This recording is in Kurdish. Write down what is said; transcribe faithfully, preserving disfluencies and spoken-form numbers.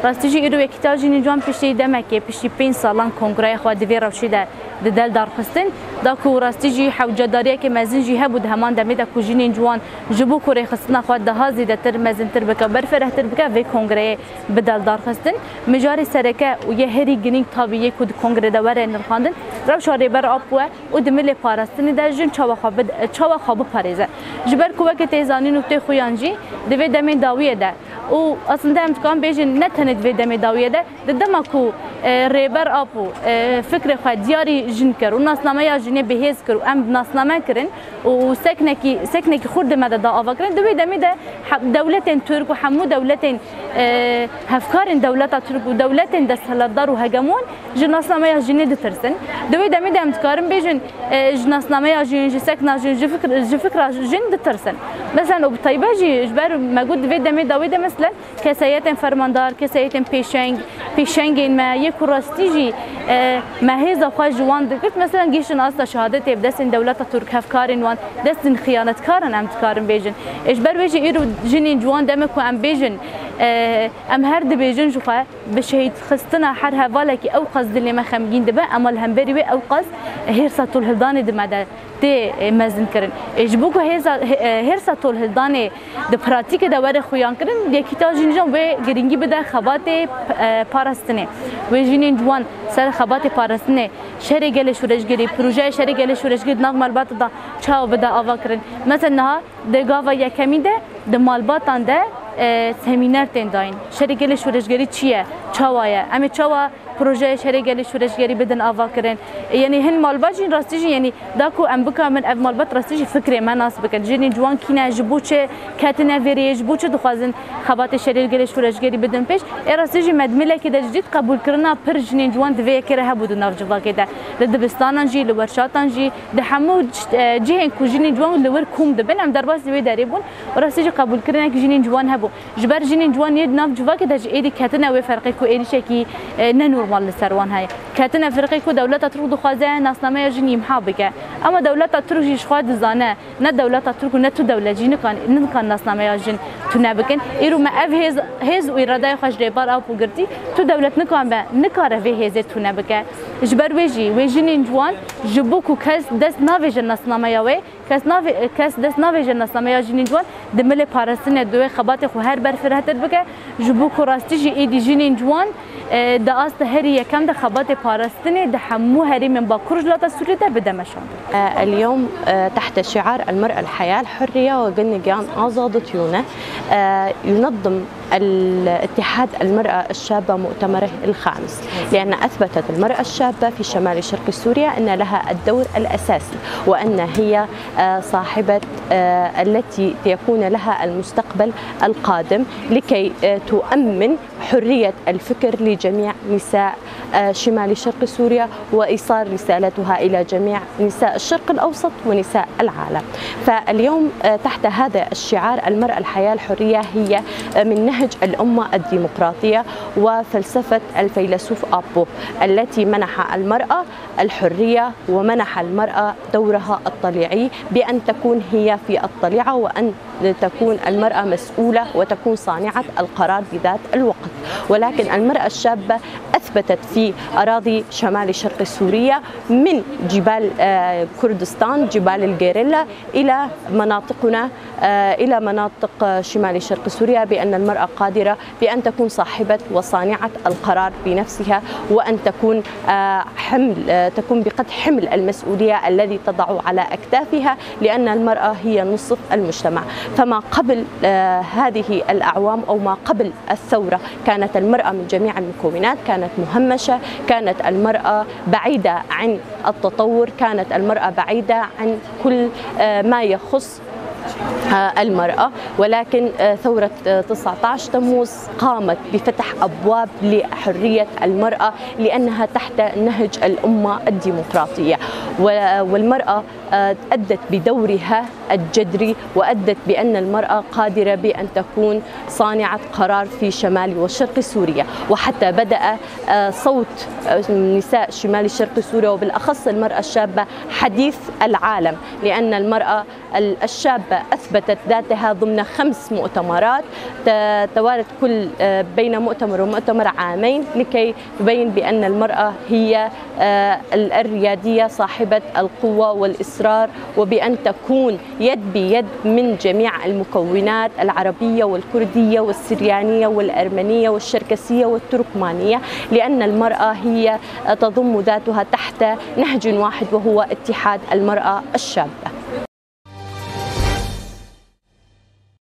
Rastî jî îro Yekîtiya Jinên Ciwan piştî demekê, piştî pênc salan kongreya xwe di vê rewşê de dide li darxistin. Da ku rastî jî hewcedariyeke mezin jî hebû di heman demê de ku jinên ciwan ji bo ku rêxistina xwe daha zêdetir mezintir bike û berfirehtir bike, vê kongreyê bide li darxistin. Mijarê sereke û yê herî girîng tabî yê ku di kongre de were nirxandin, rewşa Rêber Apo ye û di milê parastinê de jin çawa xwe bid-, çawa xwe biparêze. Ji ber ku weke tê zanîn û tê xuyan jî di vê demên dawiyê de û aslında em dikarin bêjin ne tenê di vê demê dawiyê de, di dema ku, e, Rêber Apo, e, fikrê xwe diyarî jin kir û nasnameya jinê bi hêz kir û em bi nasname kirin û seknekî, seknekî xurt di me de da ava kirin, di wê demê de he-, dewletên Tirk û hemû dewletên, e, hevkarên dewleta Tirk û dewletên desthilatdar û hegemon ji nasnameya jinê ditirsin. Di wê demê de em dikarin bêjin, e, ji nasnameya jin, ji sekna jin, ji fikr-, ji fikra jin ditirsin. Mesela û bi taybet jî ji ber me got di vê demê dawî de mesela kesayetên fermandar, kesayetên pêşeng, pêşengên me yê ku rastî jî, e, me hêza xwe ji wan digirt. Mesela gihiştin asta şehadetê bi destên dewleta Tirk, hevkarên wan, destên xiyanetkaran em dikarin bêjin. E, ji ber wê jî îro jinên ciwan deme ku em bêjin, e, em her dibêjin ji xwe, bi şehîdxistina her hevalekî ew qas dilê me xemgîn dibe, ema li hemberî wê ew qas hêrsa tolhildanê di me de tê, e, mezin kirin. E, ji bo ku hêza-, hê-, e, hêrsa tolhildanê di pratîkê de were xuyan kirin, Yekîtiya Jinên Ciwan wê girîngî bide xebatê, e, parastinê. Wê jinên ciwan ser xebatê parastinê, şerê gelê şoreşgerî, projeya şerê gelê şoreşgerî di nav malbata de çawa bide ava kirin. Mesela niha di gava yekemîn de di malbatan de, e, semîner tên dayîn. Şerê gelê şoreşgerî çi ye? Çawa ye? Em ê çawa projeyê şerê gelê şoreşgerî bidin ava kirin? E, yanî hin malbat jî rastî jî, yanî da ku em bikarin ev malbat rastî jî fikrê me nas bikin. Jinên ciwan kî ne, ji bo çi ketine vê rêyê, ji bo çi dixwazin xebatê şerê gelê şoreşgerî bidin pêş? Ê rastî jî me di milekê de ji cî qebûlkirina pir jinên ciwan di vê yekê re hebû di nav civakê de. Li dibistanan jî, li werşatan jî, di hemû c-, e, cihên ku jinên ciwan li wir kom dibin, em derbasî wê derê bûn. Rastî jî qebûlkirinek jinên ciwan hebû. Ji ber jinên ciwan yê di nav civakê de ji êdî ketine wê ferqê ku êrîşekî, e, ne normal li ser wan heye. Ketine ferqê ku dewleta Tirk dixwaze nasnameya jin îmha bike. Ema dewleta Tirk jî ji xwe dizane, ne dewleta Tirk û ne tu dewlet jî nikan, nikan nasnameya jin tune bikin. Îro me ev hêz, hêz û îradeya xwe ji Rêber Apo girtî, tu dewlet nikan be, nikare vê hêzê tune bike. Ji ber wê jî wê jinên ciwan ji bo ku kes dest navêje nasnameya wê, kes navê-, kes dest navêje nasnameya jinên ciwan di milê parastinê di wê xebatê xwe her berfirehtir bike, ji bo ku rastî jî êdî jinên ciwan, e, di asta herî yekem de xebatê parastinê di hemû herêmên Bakur Rojhilata Sûriyê de bide meşandin. اليوم، آه، تحت شعار المرأة الحياة الحرية وقلنا جان آزاد تيونة، آه، ينظم الاتحاد المرأة الشابة مؤتمره الخامس، لأن أثبتت المرأة الشابة في شمال شرق سوريا أن لها الدور الأساسي، وأن هي، آه، صاحبة، آه، التي يكون لها المستقبل القادم لكي، آه، تؤمن حرية الفكر لجميع نساء، آه، شمال شرق سوريا، وإيصال رسالتها إلى جميع نساء الشرق الأوسط ونساء العالم. فاليوم، آه، تحت هذا الشعار، المرأة الحياة الحرية، هي، آه، من نهج الأمة الديمقراطية وفلسفة الفيلسوف أبو، التي منح المرأة الحرية ومنح المرأة دورها الطليعي بأن تكون هي في الطليعة، وأن تكون المرأة مسؤولة وتكون صانعة القرار بذات الوقت. ولكن المرأة الشابة أثبتت في أراضي شمال شرق سوريا من جبال، آه، كردستان، جبال الجيريلا، إلى مناطقنا، آه، إلى مناطق، آه، شمال شرق سوريا، بأن المرأة قادرة بأن تكون صاحبة وصانعة القرار بنفسها، وأن تكون، آه، حمل، آه، تكون بقد حمل المسؤولية الذي تضع على أكتافها، لأن المرأة هي نصف المجتمع. فما قبل، آه، هذه الأعوام أو ما قبل الثورة كانت المرأة من جميع المكونات، كانت مهمشة، كانت المرأة بعيدة عن التطور، كانت المرأة بعيدة عن كل، آه، ما يخص، آه، المرأة. ولكن، آه، ثورة، آه، تسعتاش تموز قامت بفتح أبواب لحرية المرأة، لأنها تحت نهج الأمة الديمقراطية. و-، والمرأة، آه، أدت بدورها الجذري، وأدت بأن المرأة قادرة بأن تكون صانعة قرار في شمال وشرق سوريا. وحتى بدأ، آه، صوت، آه، نساء شمال شرق سوريا، وبالأخص المرأة الشابة، حديث العالم، لأن المرأة ال-، الشابة أثبت ذاتها ضمن خمس مؤتمرات، ت- توالت كل آه، بين مؤتمر ومؤتمر عامين لكي تبين بأن المرأة هي آه، الريادية صاحبة القوة والإصرار، وبأن تكون يد بيد من جميع المكونات العربية والكردية والسريانية والأرمنية والشركسية والتركمانية، لأن المرأة هي تضم ذاتها تحت نهج واحد وهو اتحاد المرأة الشابة.